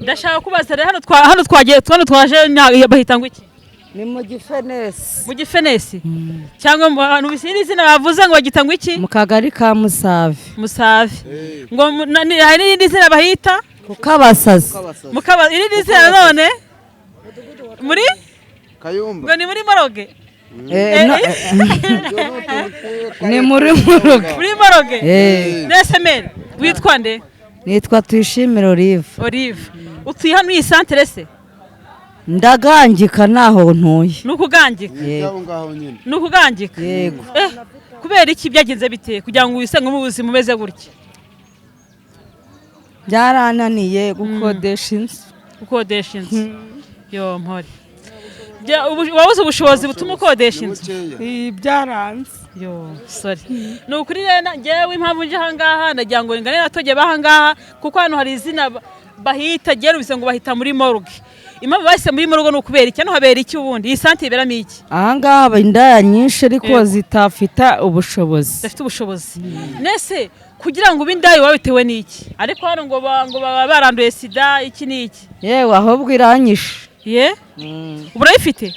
Ndashaka kubaza rero, hano twagiye, hano twaje bahita ngo iki? Ni mu Gifenesi. Mu Gifenesi cyangwa mu hantu bisiri izina bavuze ngo bagita ngo iki? Mu kagari ka Musave. Musave. Ngo hari n'irindi zina bahita? Kukabasazi. Mukaba irindi zina none muri Kayumba. Ngo ni muri morgue. Ni muri morgue. Muri morgue. Nese mere witwa nde? Nitwa Tuyishimire Olive. Olive, utuye hano iyi santere se? Ndagangika naho ntuye. Ni ukugangika? Aho ngaho nyine. Ni ukugangika? Yego. Kubera iki, byagenze bite kugira ngo wisange mu buzima umeze gutya? Byarananiye gukodesha inzu. Gukodesha inzu, yo mpore. Wabuze ubushobozi butuma ukodesha inzu? Bukeya. Byaranze. Yo, sorry. Ni ukuri rero, njyewe impamvu nje ahangaha, ndagira ngo ngane n'abaturage b'ahangaha, kuko hano hari izina bahita, njyewe ngo bahita muri morgue. Impamvu bahise muri morgue ni ukubera iki? Hano habera iki ubundi? Iyi santere iberamo iki? Ahangaha haba indaya nyinshi, ariko zitafite ubushobozi. Zidafite ubushobozi. Nese kugira ngo ube indaya waba bitewe n'iki? Ariko hano ngo baba baranduye sida, iki n'iki. Yewe, ahubwo iranyishe. Ye, ubu urayifite?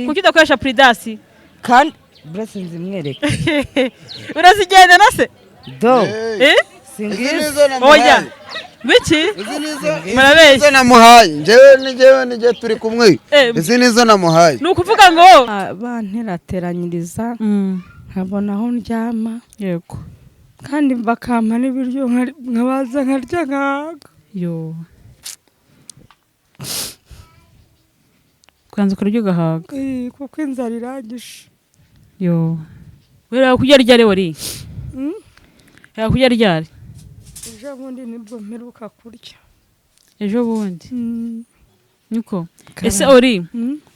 Kuki udakoresha Prudence? Kandi buretse nzimwereke. Urazigendana se? Do. Eh? Izi Singizi. nizo namuhaye. Oya, biki? Izi nizo. Murabeshya. Izi nizo namuhaye. Njyewe ni njyewe ni njye turi kumwe. Izi nizo namuhaye. Ni ukuvuga ngo Banterateranyiriza nkabona aho ndyama, kandi bakampa n'ibiryo, nkabaza nkarya nkahaga. Yo, ukanza ukarya ugahaga. Kuko inzara irangije. Yo, wera kurya ryari wari? Wera kurya ryari? Ejo bundi nibwo mperuka kurya. Ejo bundi niko. Ese ori,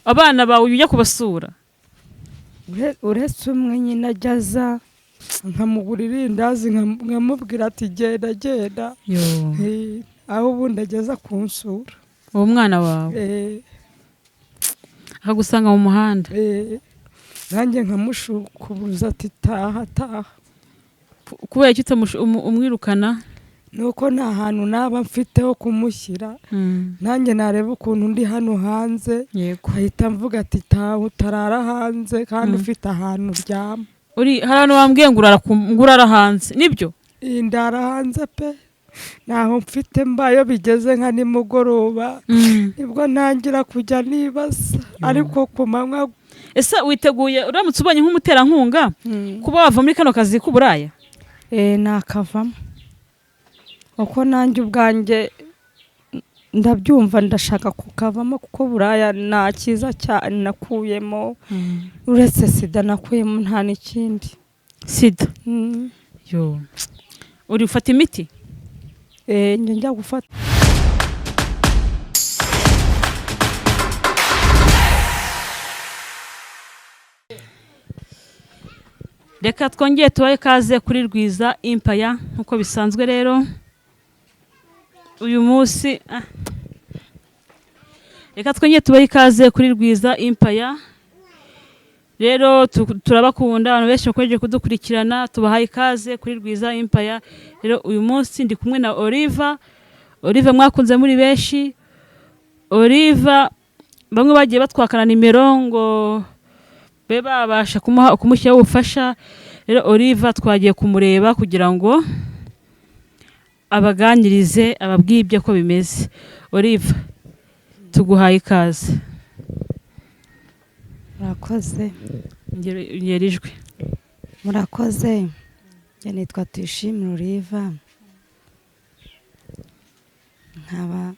abana bawe ujya kubasura? Uretse umwe nyine ajya aza nkamugurira irindazi, nkamubwira ati: "Genda, genda." Yo. Aho ubundi ageza kunsura. Uwo mwana wawe akagusanga mu muhanda? Nanjye nkamushukubuza ati: "Taha, taha." Kubera iki umwirukana? Nuko nta hantu naba mfite ho kumushyira. Nanjye nareba ukuntu ndi hano hanze, ahita mvuga ati: "Taha, utarara hanze kandi ufite ahantu uryama." Uri hari ahantu wambwiye ngo ngo urara hanze, nibyo? Iyi, ndara hanze pe, ntaho mfite. Mbayo bigeze nka nimugoroba nibwo ntangira kujya nibaza, ariko ku manywa. Ese witeguye, uramutse ubonye nk'umuterankunga, kuba wava muri kano kazi k'uburaya? Nakavamo, kuko nanjye ubwanjye ndabyumva ndashaka kukavamo, kuko buraya nta cyiza cyane nakuyemo uretse sida nakuyemo, nta n'ikindi. Sida? Yo, uri ufata imiti? Njya gufata. Reka twongere tubahe ikaze kuri Rwiza Impaya nk'uko bisanzwe. Rero uyu munsi, reka twongere tubahe ikaze kuri Rwiza Impaya. Rero turabakunda, abantu benshi bakomeje kudukurikirana, tubahaye ikaze kuri Rwiza Impaya. Rero uyu munsi ndi kumwe na Oliva. Oliva mwakunze muri benshi. Oliva bamwe bagiye batwakana nimero ngo be babasha kumushyiraho ubufasha. Rero Oliva twagiye kumureba kugira ngo abaganirize, ababwiye ibyo ko bimeze. Oliva, tuguhaye ikaze. Murakoze. Ngera ijwi. Murakoze. Njye nitwa Tuyishimire Oliva, nkaba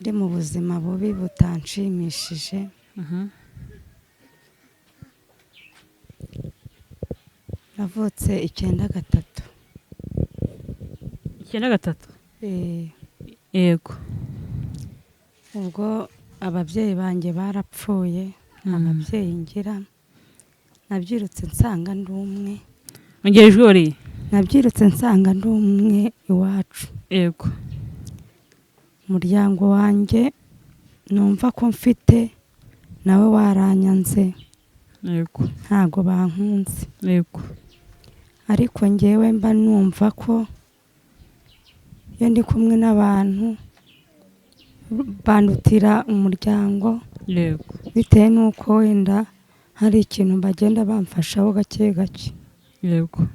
ndi mu buzima bubi butanshimishije. Navutse 93. 93? Yego. Ubwo ababyeyi banjye barapfuye, nta babyeyi ngira. Nabyirutse nsanga ndi umwe. Ongera ijwi, Ori. Nabyirutse nsanga ndi umwe iwacu. Umuryango wanjye numva ko mfite nawe waranyanze. Ntago bankunze. Ariko ngewe mba numva ko iyo ndi kumwe n'abantu Bandutira umuryango. Yego. Bitewe n'uko wenda hari ikintu bagenda bamfashaho gake gake. Yego.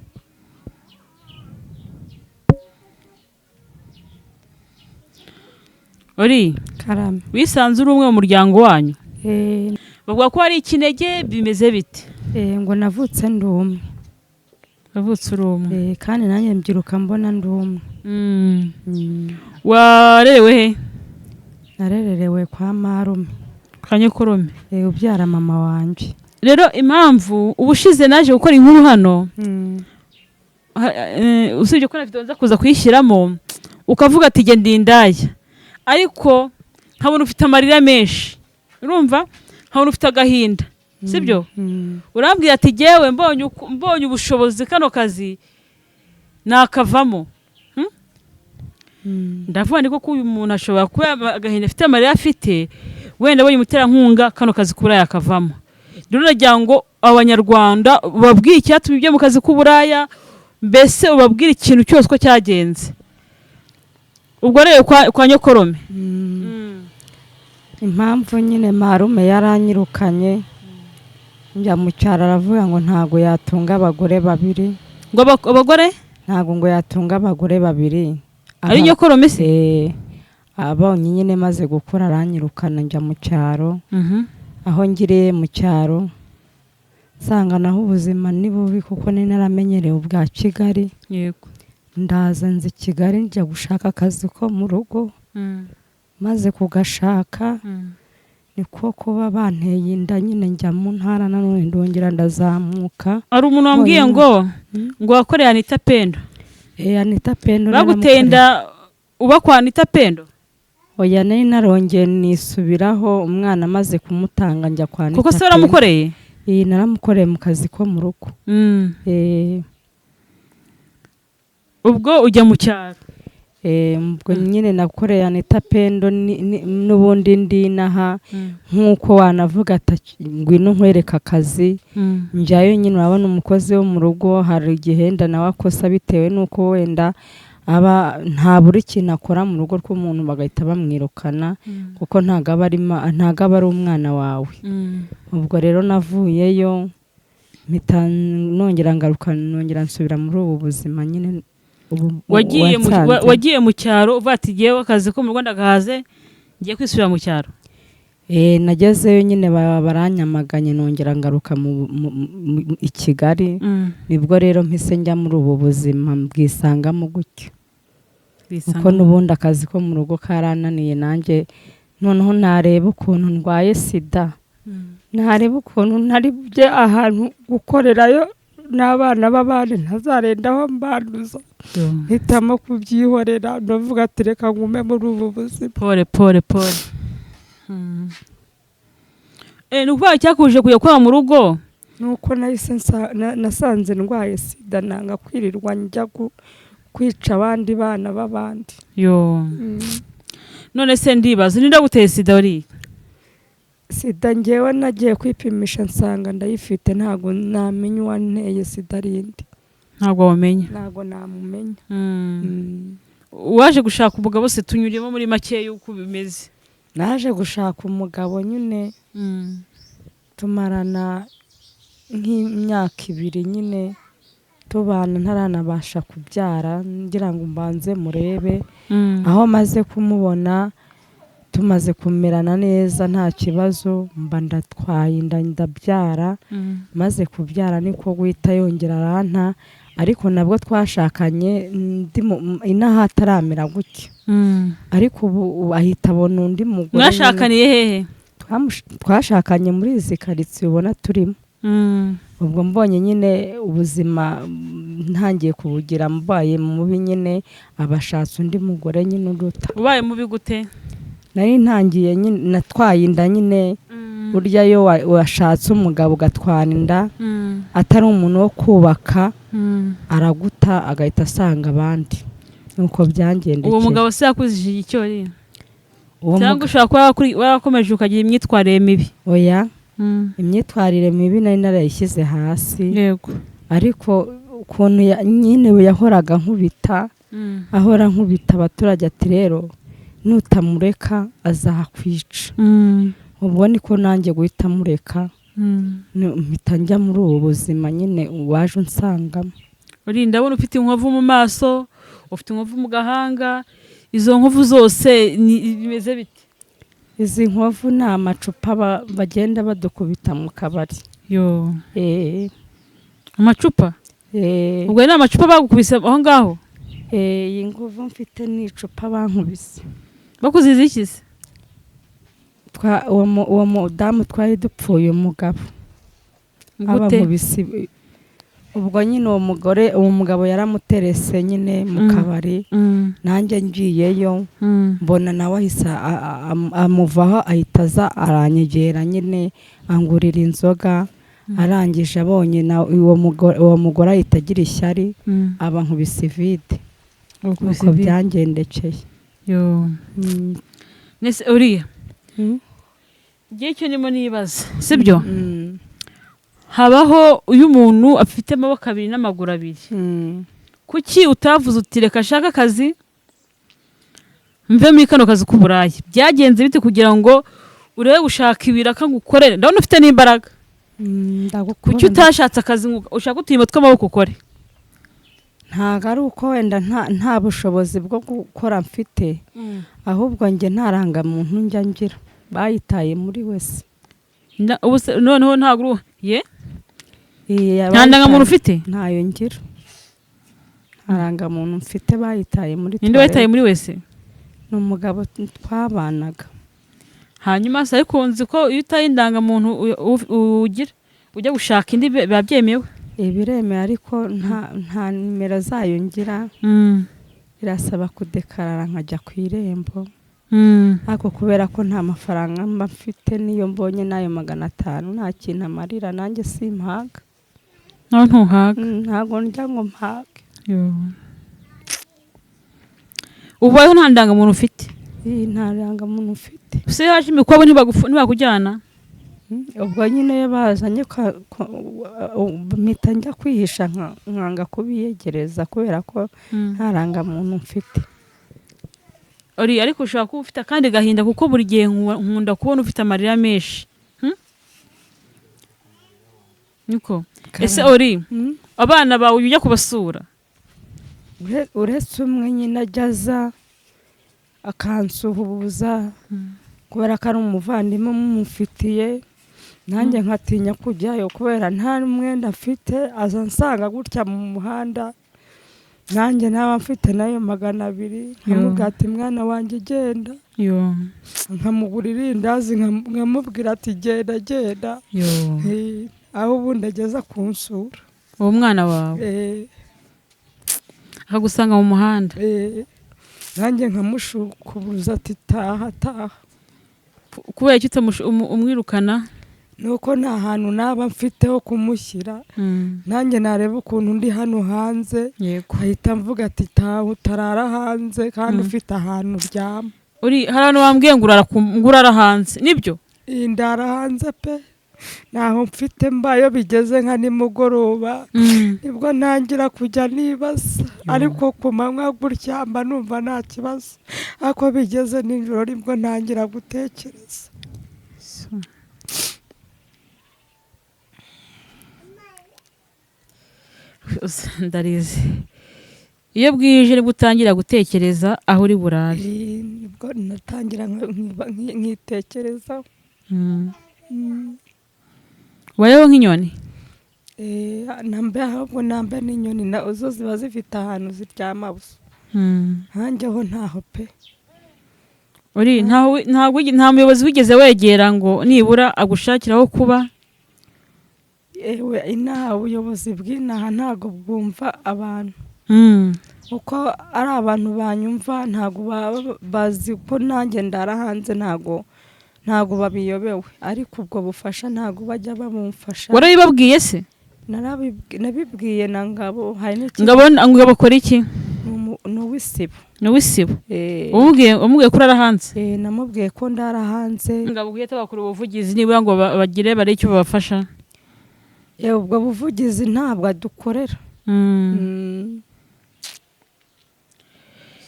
Ori, Karame. wisanze uri umwe mu muryango wanyu. Bavuga ko ari ikinege, bimeze bite? Ngo navutse ndi umwe. Wavutse uri umwe. Kandi nanjye mbyiruka mbona ndi umwe. Warerewe he? Narererewe kwa marume. Kwa nyokorome. Ubyara mama wanjye. Rero impamvu ubushize naje gukora inkuru hano, usibye ko na video nza kuza kuyishyiramo, ukavuga ati genda indaya, ariko nkabona ufite amarira menshi, urumva nkabona ufite agahinda, sibyo? Urambwira ati jyewe mbonye ubushobozi kano kazi nakavamo. Ndavuga niko ko uyu muntu ashobora kuba agahinda afite, amarira afite, wenda abonye umuterankunga kano kazi k'uburaya akavamo. Rero nagira ngo abanyarwanda ubabwire icyatumye ibyo mu kazi k'uburaya, mbese ubabwire ikintu cyose uko cyagenze. Ubwo rero kwa nyokorome. Impamvu nyine marume yaranyirukanye njya mu cyaro, aravuga ngo ntago yatunga abagore babiri. Ngo abagore? Ntago ngo yatunga abagore babiri. Ari nyokorome se? Abonye nyine maze gukura aranyirukana njya mu cyaro. Aho ngiriye mu cyaro nsanga naho ubuzima ni bubi kuko ni naramenyereye ubwa Kigali. Yego. Ndaza nzi Kigali njya gushaka akazi ko mu rugo. Maze kugashaka niko kuba banteye inda nyine njya mu ntara nanone ndongera ndazamuka. Ari umuntu wambwiye ngo wakoreye Anita Pendo. Anita Pendo baguteye inda uba kwa Anita Pendo? Oya, nari narongeye nisubiraho, umwana amaze kumutanga njya kwa Anita. Kuko se waramukoreye? Naramukoreye mu kazi ko mu rugo. Ubwo ujya mu cyaro? Ubwo nyine nakoreye Anita Pendo n'ubundi ndi inaha, nk'uko wanavuga ati ngwino nkwereka akazi. Njyayo nyine urabona umukozi wo mu rugo hari igihe nda nawe akosa bitewe n'uko wenda aba nta buri kintu akora mu rugo rw'umuntu bagahita bamwirukana, kuko ntago aba ari umwana wawe. Ubwo rero navuyeyo mpita nongera ngaruka nongera nsubira muri ubu buzima nyine. Wagiye mu cyaro uvuga ati ngewe akazi ko mu Rwanda gahaze ngiye kwisubira mu cyaro? Nagezeyo nyine baranyamaganye nongera ngaruka i Kigali. Nibwo rero mpise njya muri ubu buzima mbwisangamo gutyo, kuko n'ubundi akazi ko mu rugo karananiye nanjye. Noneho nareba ukuntu ndwaye sida, nareba ukuntu ntari bujye ahantu gukorerayo n'abana b'abandi ntazarendaho mbanduza, mpitamo kubyihorera ndavuga ati reka ngume muri ubu buzima. Pole pole pole. Ni ukuvuga cyakuje kujya kwa mu rugo? Nuko nahise nasanze ndwaye sida, nanga kwirirwa njya kwica abandi bana b'abandi. Yo. None se ndibaza ninde guteye sida uri? Sida ngewe nagiye kwipimisha nsanga ndayifite, ntago namenya uwanteye sida arindi. Ntabwo wamenya? Ntago namumenya. Waje gushaka umugabo se tunyuremo muri make y'uko bimeze? Naje gushaka umugabo nyine, tumarana nk'imyaka 2 nyine tubana ntaranabasha kubyara, ngira ngo mbanze murebe. Aho maze kumubona tumaze kumerana neza nta kibazo, mba ndatwaye inda ndabyara. Maze kubyara niko guhita yongera aranta, ariko nabwo twashakanye inaha ataramera gutya. Ariko ubu ahita abona undi mugore. Mwashakaniye hehe? Twashakanye muri izi karitsiye ubona turimo. Ubwo mbonye nyine ubuzima ntangiye kubugira mbaye mubi nyine, abashatse undi mugore nyine uruta. Ubaye mubi gute? Nari ntangiye nyine natwaye inda nyine. Burya iyo washatse umugabo ugatwara inda atari umuntu wo kubaka, araguta agahita asanga abandi. Nuko byangendekeye. Uwo mugabo se yakuzije icyo ri? Cyangwa ushobora kuba warakomeje ukagira imyitwarire mibi? Oya. Imyitwarire mibi nari narayishyize hasi. Yego. Ariko ukuntu nyine yahoraga nkubita, ahora nkubita abaturage ati rero Nutamureka azakwica. Ubwo niko nanjye guhita mureka, mpita njya muri ubu buzima nyine waje unsangamo. Uri, ndabona ufite inkovu mu maso, ufite inkovu mu gahanga, izo nkovu zose bimeze bite? Izi nkovu ni amacupa bagenda badukubita mu kabari. Yo! Eh. Amacupa? Eh. Ubwo ni amacupa bagukubise aho ngaho? Eh, iyi nkovu mfite ni icupa bankubise. Bakuziza iki se? Uwo mudamu twari dupfuye umugabo. Gute? Abankubise, ubwo nyine uwo mugore, uwo mugabo yaramuterese nyine mu kabari. Nanjye ngiyeyo, mbona nawe ahise amuvaho, ahita aza aranyegera nyine, angurira inzoga. Arangije abonye na uwo mugore ahita agira ishyari, aba nkubise ivide. Bakubise Nuko ivide. byangendekeye. Yo! Nese uriya, igihe cyo ndimo nibaza, sibyo? Habaho iyo umuntu afite amaboko abiri n'amaguru abiri, kuki utavuze uti: "Reka ashake akazi, mve muri kano kazi k'uburayi"? Byagenze bite kugira ngo urebe gushaka ibiraka ngo ukorere? Ndabona ufite n'imbaraga. Ndagukunda. Kuki utashatse akazi ngo ushake uturimo tw'amaboko ukore? Ntabwo ari uko wenda nta bushobozi bwo gukora mfite, ahubwo njye nta rangamuntu njya ngira, bayitaye muri wese. Ubu se noneho ntabwo ye Iyi. Nta ndangamuntu ufite? Ntayo ngira, nta rangamuntu mfite, bayitaye muri Ninde wayitaye toilette. muri wese? Ni umugabo twabanaga. Hanyuma se, ariko nzi ko iyo utaye indangamuntu ugira ujya gushaka indi, biba byemewe. Ibiremewe, ariko nta nimero zayo ngira. Birasaba kudekarara nkajya ku Irembo, ariko kubera ko nta mafaranga mba mfite, niyo mbonye n'ayo 500 nta kintu amarira, nanjye simpaga. Nawe ntuhaga? Ntabwo ndya ngo mpage. Ubayeho nta ndangamuntu ufite? Iyi, nta rangamuntu mfite. Se haje imikwabo, ntibakujyana? Ubwo nyine iyo bazanye mpita njya kwihisha, nkanga kubiyegereza kubera ko nta rangamuntu mfite. Ori, ariko ushobora kuba ufite akandi gahinda, kuko buri gihe nkunda kubona ufite amarira menshi. Niko ese ori, abana bawe ujya kubasura? Uretse umwe nyine ajya aza akansuhuza kubera ko ari umuvandimwe mumufitiye, nanjye nkatinya kujyayo kubera nta mwenda mfite. Aza ansanga gutya mu muhanda, nanjye naba mfite nayo 200, nkamubwira ati: "Mwana wanjye, genda." Yo! Nkamugurira irindazi, nkamubwira ati: "Genda, genda." Yo! Aho ubundi ageza kunsura. Uwo mwana wawe akagusanga mu muhanda? Nanjye nkamushukubuza ati: "Taha, taha." Kubera icyo umwirukana? Ni uko nta hantu naba mfite ho kumushyira. Nanjye nareba ukuntu ndi hano hanze, nkahita mvuga ati: "Taha, utarara hanze kandi ufite ahantu uryama." Uri, hari abantu bambwiye ngo urara ngo urara hanze, nibyo? Iyi, ndara hanze pe, ntaho mfite mba. Iyo bigeze nka nimugoroba nibwo ntangira kujya nibaza, ariko ku manywa gutya mba numva nta kibazo, ariko bigeze nijoro nibwo ntangira gutekereza. Ndarize. Iyo bwije nibwo utangira gutekereza aho uri burare? Nibwo natangira nkitekerezaho. Ubayeho nk'inyoni? Nambe, ahubwo nambe n'inyoni zo ziba zifite ahantu ziryama busa, nkanjye ho ntaho pe. Uri, nta muyobozi wigeze wegera ngo nibura agushakire aho kuba? Ewe, inaha ubuyobozi bw'inaha ntabwo bwumva abantu. Uko ari abantu banyumva, ntabwo baba bazi ko nanjye ndara hanze, ntabwo babiyobewe, ariko ubwo bufasha ntabwo bajya babumfasha. Warabibabwiye se? Nabibwiye na Ngabo, hari n'ikindi. Ngabo, Ngabo akora iki? Ni uw'Isibo. Ni uw'Isibo? Eh. Umubwiye ko urara hanze? Namubwiye ko ndara hanze. Ngabo guhita bakora ubuvugizi nibura ngo bagire bare icyo babafasha? Ubwo buvugizi ntabwo adukorera.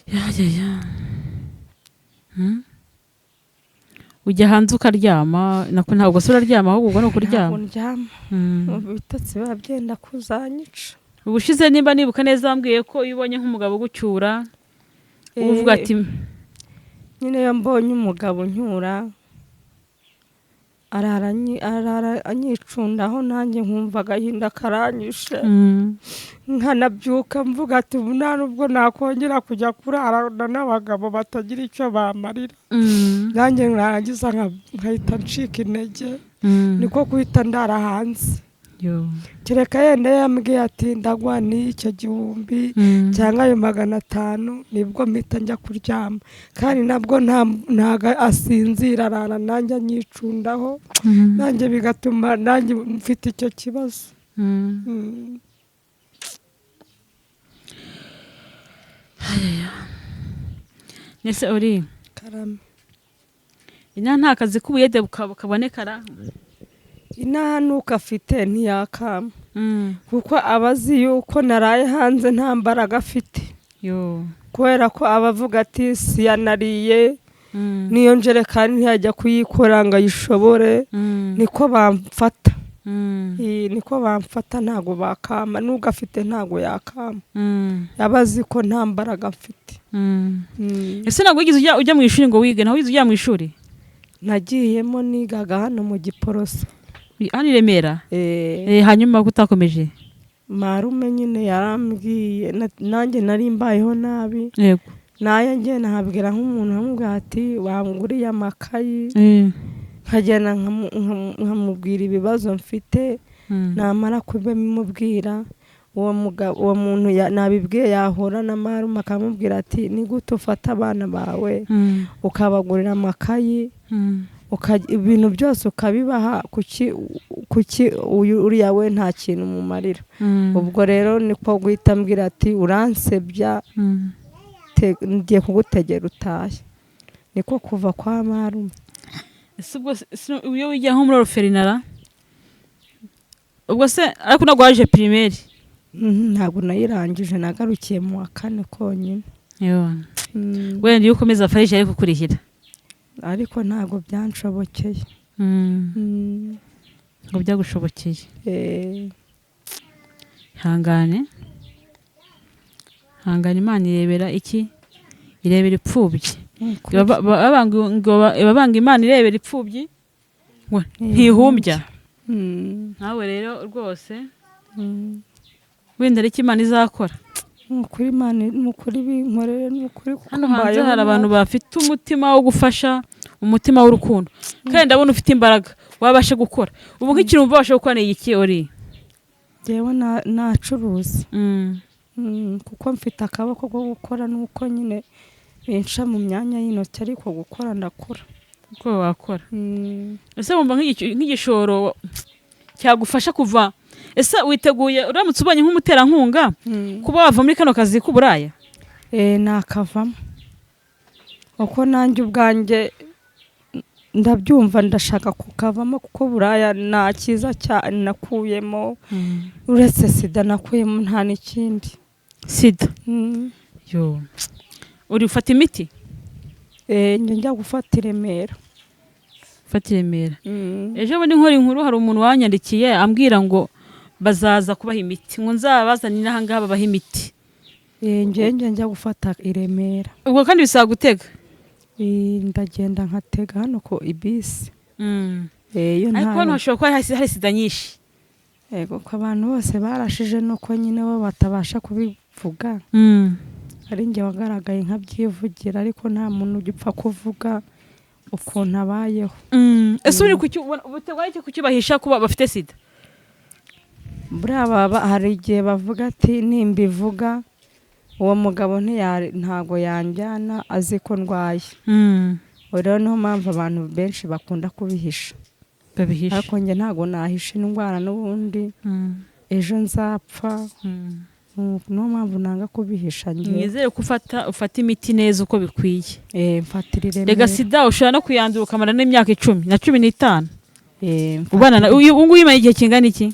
Ya, ya, ya. Ujya hanze ukaryama, nako ntabwo se uraryama, ahubwo ubwo ni ukuryama. Ntabwo ndyama. Ibitotsi biba byenda kuzanyica. Ubushize nimba nibuka neza wambwiye ko iyo ubonye nk'umugabo ugucyura uvuga ati Nyine iyo mbonye umugabo ncyura arara anyicundaho, nanjye nkumva agahinda karanyishe, nkanabyuka mvuga ati ubu nta nubwo nakongera kujya kurarana n'abagabo batagira icyo bamarira. Nanjye narangiza nkahita ncika intege, niko guhita ndara hanze. Kereka yenda yambwiye ati ndagwa n'icyo 1000 cyangwa ayo 500, nibwo mpita njya kuryama, kandi nabwo ntago asinzira, arara nanjye anyicundaho, nanjye bigatuma nanjye mfite icyo kibazo. Nese uri Karame. Ina nta kazi k'ubuyede kaboneka ra? Inaha nuko afite ntiyakama, kuko aba azi yuko naraye hanze nta mbaraga afite. Kubera ko aba avuga ati siyanariye, niyo njerekani ntiyajya kuyikora ngo ayishobore, niko bamfata. Niko bamfata, ntago bakama, nubwo afite ntago yakama, aba azi ko nta mbaraga mfite. Ese ntabwo wigeze ujya mu ishuri ngo wige? Ntabwo wigeze ujya mu ishuri? Nagiyemo, nigaga hano mu Giporoso. Hano i Remera? Hanyuma utakomeje? Marume nyine yarambwiye, nanjye nari mbayeho nabi. Nayo njye nahabwira nk'umuntu nkamubwira ati wanguriye amakayi, nkagenda nkamubwira ibibazo mfite, namara kubimubwira uwo mugabo, uwo muntu nabibwiye yahura na marume akamubwira ati ni gute ufata abana bawe ukabagurira amakayi, ibintu byose ukabibaha, kuki uriya we nta kintu umumarira? Ubwo rero niko guhita ambwira ati uransebya, ngiye kugutegera utahe. Niko kuva kwa marume. Ese ubwo iyo wijya nko muri orphelinat, ubwo se ariko ntabwo waje primaire? Ntabwo nayirangije, nagarukiye mu wa 4 konyine. Wenda iyo ukomeza farije ari kukurihira. Ariko ntabwo byanshobokeye. Ngo byagushobokeye. Hangane. Hangane, Imana irebera iki? Irebera ipfubyi. Babanga Imana irebera ipfubyi ngo ntihumbya. Nawe rero rwose wenda ariko Imana izakora. Nukuri Imana, nukuri binkorere, nukuri. Hano hanze hari abantu bafite umutima wo gufasha, umutima w'urukundo. Kandi ndabona ufite imbaraga wabasha gukora. Ubu nk'ikintu ubasha gukora ni iki ori? Jewe nacuruza. Kuko mfite akaboko ko gukora, nuko nyine binca mu myanya y'intoki, ariko gukora ndakora. Uko wakora. Ese wumva nk'igishoro cyagufasha kuva, ese witeguye uramutse ubonye nk'umuterankunga kuba wava muri kano kazi k'uburaya? Nakavamo. Uko nanjye ubwanjye ndabyumva ndashaka kukavamo, kuko buraya nta cyiza nakuyemo, uretse sida nakuyemo nta n'ikindi. Sida? Yo. Uri ufata imiti? Njya gufata i Remera. Ufata i Remera. Ejo bundi nkora inkuru hari umuntu wanyandikiye ambwira ngo bazaza kubaha imiti, ngo nzabazanire aha ngaha babahe imiti. Njye njya gufata i Remera. Ubwo kandi bisaba gutega? Ndagenda nkatega hano ku ibisi. Iyo Ariko hano nta hashobora kuba hari sida nyinshi. Yego, ko abantu bose barashije, nuko nyine bo batabasha kubivuga. Ari njye wagaragaye nkabyivugira, ariko nta muntu ugipfa kuvuga ukuntu abayeho. Ese uri ubutegwa iki kucyubahisha kuba bafite sida? Buriya hari igihe bavuga ati nimbivuga uwo mugabo ntago yanjyana azi ko ndwaye. Rero niyo mpamvu abantu benshi bakunda kubihisha. Babihisha. Ariko njye ntago nahisha indwara n'ubundi ejo nzapfa. Niyo mpamvu nanga kubihisha njye. Nizere ko ufata imiti neza uko bikwiye. Mfatira i Rega Remera. sida ushobora no kuyandura ukamara n'imyaka 10 na 15. Ubana na uyu nguyu imara igihe kingana iki?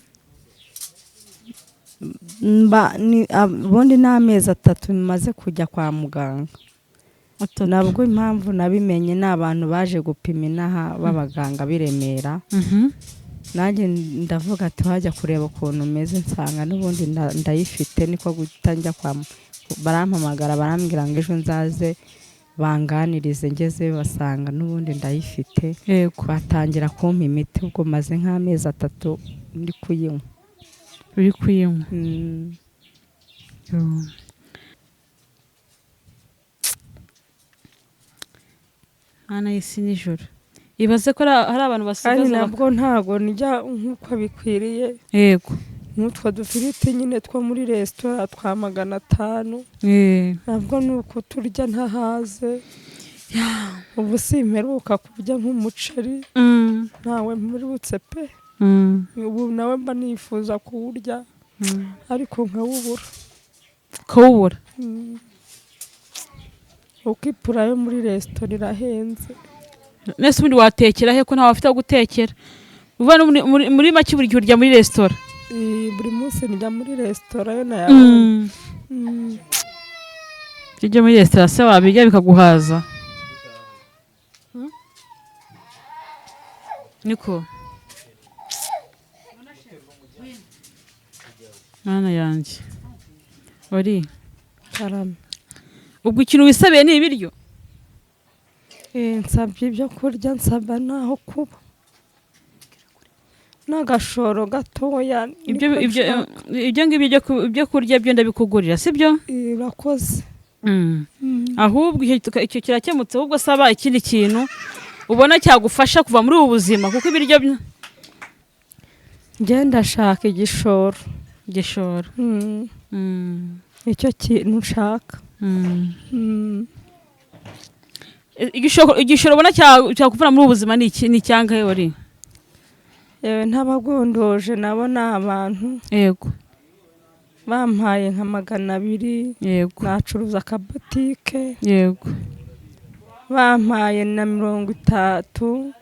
Ubundi ni amezi 3 maze kujya kwa muganga. Atatu. Nabwo impamvu nabimenye ni abantu baje gupima inaha b'abaganga b'i Remera. Nanjye ndavuga ati wajya kureba ukuntu umeze, nsanga n'ubundi ndayifite, niko guhita njya kwa barampamagara barambwira ngo ejo nzaze banganirize, ngeze basanga n'ubundi ndayifite. Batangira kumpa imiti, ubwo maze nk'amezi 3 ndi kuyinywa. Uri kuyinywa. Yo. Mana y'isi n'ijoro, ibaze ko hari abantu Kandi basigaza nabwo ntago njya nk'uko bikwiriye. N'utwo dufiriti nyine two muri resitora twa 500, nabwo ni uko turya ntahaze. Ubu simperuka kurya nk'umuceri, ntawe mperutse pe. Ubu nawe mba nifuza kuwurya, ariko nkawubura. Kawubura. Uko ipura yo muri resitora irahenze. Nese ubundi watekera he ko ntawe afite aho gutekera? Uva no muri make buri gihe urya muri resitora? Buri munsi njya muri resitora yo nayabonye. Ibyo ujya muri resitora se wabirya bikaguhaza? Niko. Mana yanjye. Ori. Karame. Ubwo ikintu wisabiye ni ibiryo? Nsabye ibyo kurya, nsaba naho kuba. N'agashoro gatoya. Ibyo ngibyo ibyo kurya byo ndabikugurira, sibyo? Urakoze. Ahubwo icyo kirakemutse, ahubwo saba ikindi kintu ubona cyagufasha kuva muri ubu buzima, kuko ibiryo Njye ndashaka igishoro. Igishoro. Icyo kintu nshaka. Igishoro ubona cyakuvana muri ubu buzima ni iki? Ni icyangahe uri? Yewe ntabagondoje nabo ni abantu. Bampaye nka 200. Nacuruza akabotike. Bampaye na 30,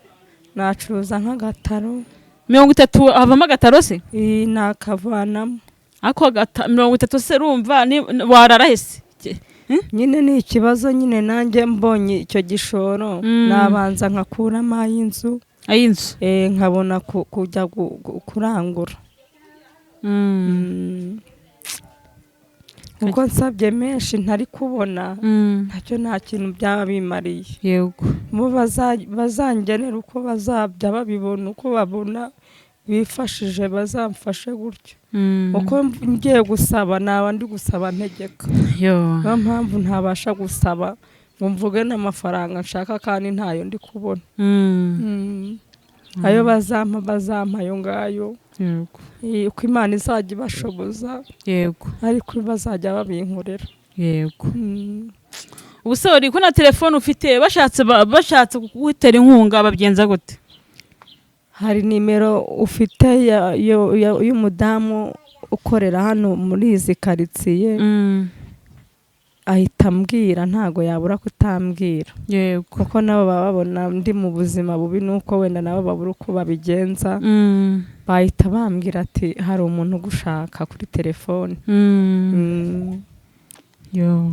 nacuruza nk'agataro. 30 havamo agataro se? Nakavanamo. Ako 30 se urumva warara he se? Nyine ni ikibazo nyine, nanjye mbonye icyo gishoro nabanza nkakuramo ay'inzu. Ay'inzu. Nkabona kujya kurangura. Kuko nsabye menshi ntari kubona, ntacyo nta kintu byaba bimariye. Bo bazangenera uko bazabya babibona, uko babona bifashije bazamfashe gutyo. Uko ngiye gusaba naba ndi gusaba ntegeka. Niyo mpamvu ntabasha gusaba ngo mvuge n'amafaranga nshaka kandi ntayo ndi kubona. Ayo bazampa bazampa ayo ngayo. Uko Imana izajya ibashoboza. Ariko bazajya babinkorera. Ubu se uri ko na telefone ufite, bashatse kugutera inkunga babigenza gute? Hari nimero ufite y'umudamu ukorera hano muri izi karitsiye. Ahita ambwira, ntago yabura kutambwira. Kuko nabo baba babona ndi mu buzima bubi, nuko wenda nabo babura uko babigenza. Bahita bambwira ati hari umuntu ugushaka kuri telefone. Yo.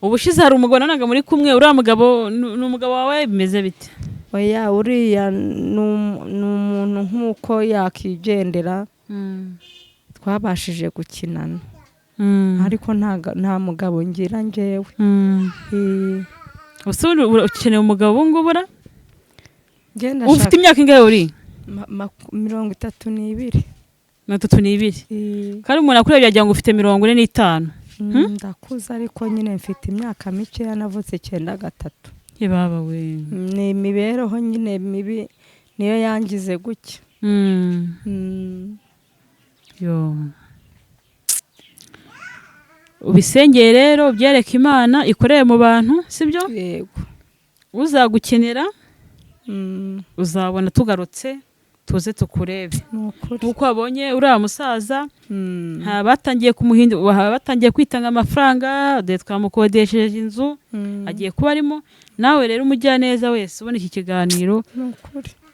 Ubushize hari umugabo nanaga muri kumwe, uriya mugabo ni umugabo wawe bimeze bite? Oya, uriya ni umuntu nk'uko yakigendera. Twabashije gukinana. Ariko nta mugabo ngira njyewe. Ese ukeneye umugabo ubu ngubu ra? Ufite imyaka ingahe uri? 32. 32. Kandi umuntu akurebye yagira ngo ufite 45. Ndakuze ariko nyine mfite imyaka mikeya, navutse 93. Ye baba we. Ni imibereho nyine mibi niyo yangize gutya. Yo. Ubisengeye rero byereka Imana ikoreye mu bantu, sibyo? Yego. Uzagukenera, uzabona tugarutse tuze tukurebe. Nkuko wabonye uriya musaza, batangiye kumuhindura, batangiye kwitanga amafaranga, dore twamukodesheje inzu, agiye kuba arimo. Nawe rero umujyaneza wese ubona iki kiganiro,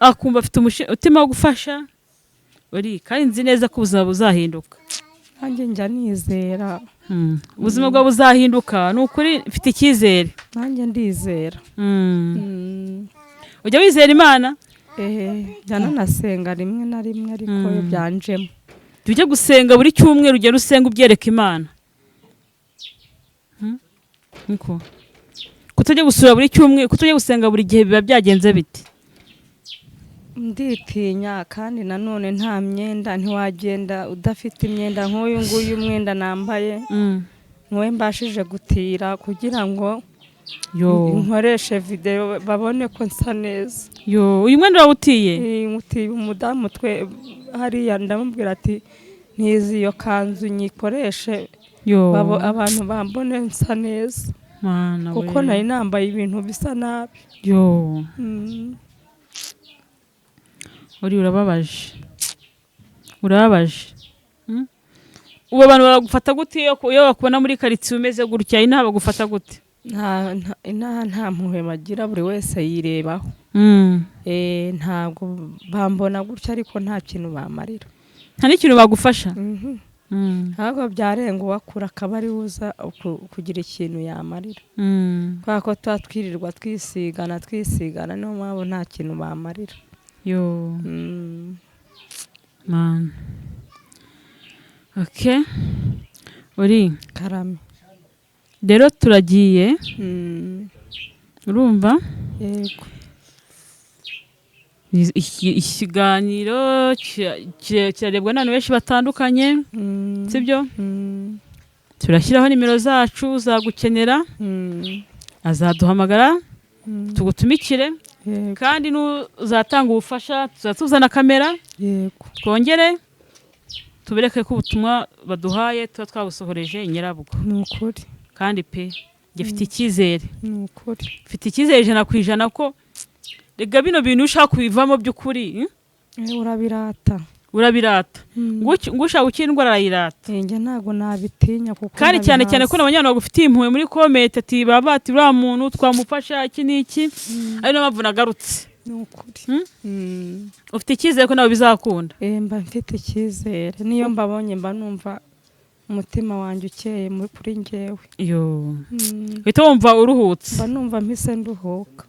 akumva afite umutima wo gufasha, uri kandi nzi neza ko ubuzima buzahinduka. Nanjye njya nizera. Ubuzima bwawe buzahinduka, ni ukuri mfite icyizere. Nanjye ndizera. Ujya wizera Imana? Njya nanasenga rimwe na rimwe, ariko iyo byanjemo. Tujye gusenga buri cyumweru, ugenda usenga ubyereka Imana. Niko kutajya gusura buri cyumweru, kutajya gusenga buri gihe, biba byagenze bite? Nditinya, kandi nanone nta myenda, ntiwagenda udafite imyenda. Nk'uyu nguyu umwenda nambaye niwe mbashije gutira kugira ngo Yo! nkoreshe videwo babone ko nsa neza. Yo, uyu mwenda wawutiye? Ngutiye umudamu twe hariya, ndamubwira ati: "Ntizi iyo kanzu nyikoreshe Yo! abantu bambone nsa neza," Mana kuko we. nari nambaye ibintu bisa nabi. Yo! Uri urababaje, urababaje. Ubu abantu baragufata gute iyo bakubona muri karitsiye umeze gutya? Inaha bagufata gute? Inaha nta mpuhwe bagira, buri wese yirebaho. Ntabwo bambona gutya, ariko nta kintu bamarira. Nta n'ikintu bagufasha? Mhm. Ahubwo byarenga uwakura akaba ari we uza kugira ikintu yamarira, kubera ko tuba twirirwa twisigana twisigana, niyo mpamvu nta kintu bamarira. Yo! Mana, okay, uri Karame. Rero turagiye. Urumva? Yego. Ikiganiro kirarebwa n'abantu benshi batandukanye, sibyo? Mm. Turashyiraho nimero zacu, uzagukenera azaduhamagara, tugutumikire. Kandi n'uzatanga ubufasha, tuzatuzana kamera, twongere tubereke ko ubutumwa baduhaye tuba twabusohoreje nyirabwo. Ni ukuri. Kandi pe, gifite icyizere. Ni ukuri. Mfite icyizere 100% ko rega bino bintu ushaka kubivamo by'ukuri, Urabirata. Urabirata. Ngo ushaka gukira indwara arayirata. Njye ntabwo nabitinya kuko Kandi cyane cyane ko ndabihaze. n'abanyana bagufitiye impuhwe muri comment, ati baba bati: "Uriya muntu twamufasha iki n'iki." Ari niyo mpamvu nagarutse. Ni ukuri. Ufite icyizere ko nawe bizakunda? Mba mfite icyizere, niyo mbabonye mba numva umutima wanjye ukeye kuri njyewe. Yo! Uhita wumva uruhutse? Mba numva mpise nduhuka.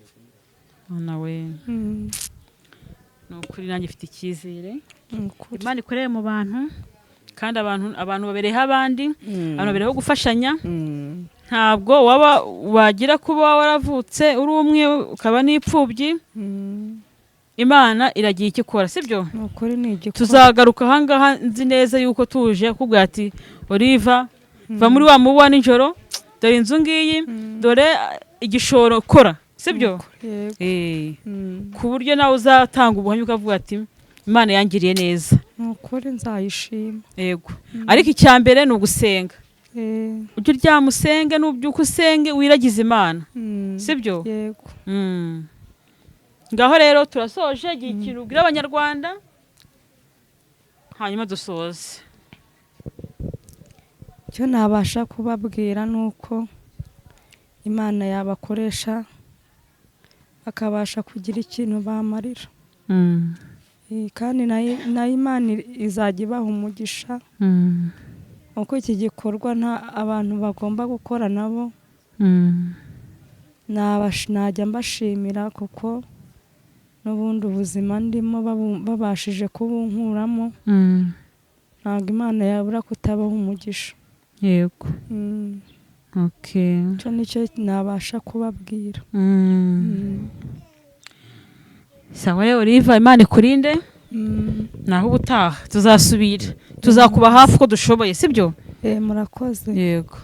Nawe. Ni ukuri, nanjye mfite icyizere. Ni ukuri. Imana ikorere mu bantu, kandi abantu babereyeho abandi, abantu babereyeho gufashanya. Ntabwo waba wagira kuba waravutse uri umwe, ukaba n'ipfubyi. Imana iragiye icyo ikora, sibyo? Ni ukuri, ni igikora. Tuzagaruka ahangaha, nzi neza yuko tuje kukubwira ati: "Oliva, va muri wa mubu wa nijoro, dore inzu ngiyi, dore igishoro, kora," sibyo? Yego. Ku buryo nawe uzatanga ubuhamya ukavuga ati: "Imana yangiriye neza." Ni ukuri, nzayishima. Yego, ariko icya mbere ni ugusenga. Ujye uryama usenge, nubyuka usenge, wiragize Imana, sibyo? Yego. Ngaho rero turasoje. Igihe ikintu ubwira Abanyarwanda, hanyuma dusoze. Icyo nabasha kubabwira ni uko Imana yabakoresha bakabasha kugira ikintu bamarira. Kandi nayo Imana izajya ibaha umugisha, kuko iki gikorwa nta abantu bagomba gukora nabo. Najya mbashimira, kuko n'ubundi ubuzima ndimo babashije kubunkuramo, ntabwo Imana yabura kutabaha umugisha. Yego. Okay. Icyo nicyo nabasha kubabwira. Sawa rero Oliva, Imana ikurinde. Naho ubutaha tuzasubira, tuzakuba hafi uko dushoboye, sibyo? Murakoze. Yego.